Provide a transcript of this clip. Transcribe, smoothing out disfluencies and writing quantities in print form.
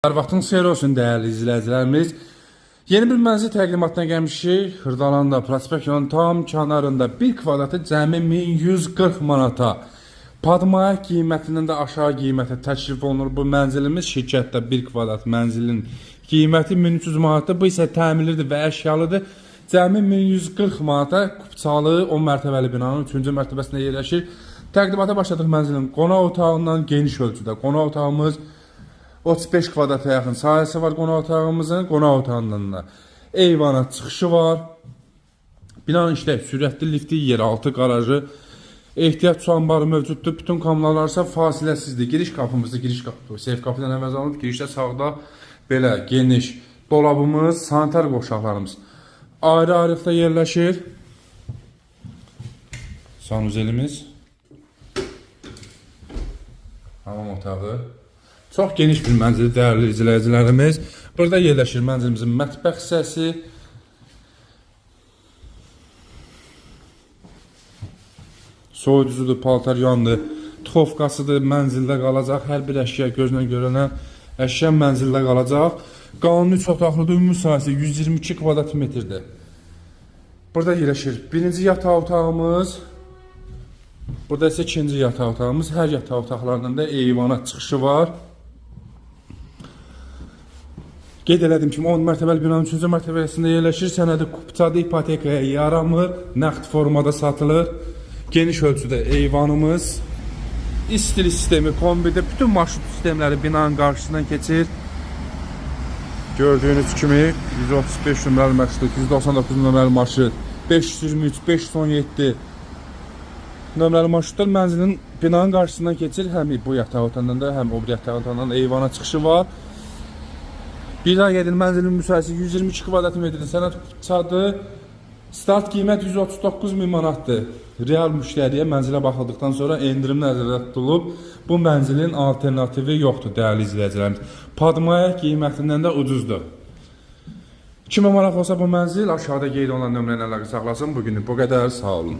Hər vaxtınız xeyir olsun dəyərli izləyicilərimiz. Yeni bir mənzil təqdimatına gəlmişik. Xırdalanda, Prospekt yolunun tam kənarında bir kvadratı cəmi 1140 manata. Padmaya qiymətindən də aşağı qiymətə təklif olunur bu mənzilimiz. Şirkətdə bir kvadrat mənzilin qiyməti 1300 manatdır. Bu isə təmirlidir və əşyalıdır. Cəmi 1140 manata Kupçalı 10 mərtəbəli binanın 3-cü mərtəbəsində yerləşir. Təqdimata başladıq mənzilin qonaq otağından geniş ölçüdə. Qonaq otağımız 35 kvadrata yaxın sahəsi var qonaq otağımızın. Qonaq otağından da eyvana çıxışı var. Binanın işlək sürətli lifti, yeraltı qarajı, ehtiyat su anbarı mövcuddur. Bütün kommunallar isə fasiləsizdir. Giriş qapımızda giriş qapı, seyf qapıdan əvəz alınıb. Girişdə sağda belə geniş dolabımız, sanitar qovşaqlarımız ayrı-ayrılıqda yerləşir. Sanuzelimiz. Hamam otağı. Çox geniş bir mənzil dəyərli izləyicilərimiz. Burada yerləşir mənzilimizin mətbəx hissəsi. Soyuducudur, paltar yandı, duxovkasıdır, mənzildə qalacaq. Hər bir əşya gözlə görünən əşya mənzildə qalacaq. Qanuni üç otaqlıdır, ümumi sahəsi 122 kvadrat metrdir. Burada yerləşir birinci yataq otağımız. Burada isə ikinci yataq otağımız. Hər yataq otaqlarından da eyvana çıxışı var. Qeyd elədim ki, 10 mərtəbəli binanın 3-cü mərtəbəsində yerləşir. Sənədi kupçadır, ipotekaya yaramır, nəqd formada satılır. Geniş ölçüdə eyvanımız, istilik sistemi, kombidə bütün marşrut sistemləri binanın qarşısından keçir. Gördüyünüz kimi 135 nömrəli marşrut, 199 nömrəli marşrut, 523, 517 nömrəli marşrutlar mənzilin binanın qarşısından keçir. Həm bu yataq otağından da, həm o bir yataq otağından da eyvana çıxışı var. Bir daha gedin mənzilin müsahəsi 122 kvadrat metrdir. Sənəd kupçadır. Start qiymət 139 min manatdır. Real müştəriyə mənzilə baxıldıqdan sonra endirim nəzərdə tutulub. Bu mənzilin alternativi yoxdur dəyərli izləyicilərimiz. Padmaya qiymətindən də ucuzdur. Kimə maraq olsa bu mənzil aşağıda qeyd olunan nömrə ilə əlaqə saxlasın. Bu günlük bu qədər. Sağ olun.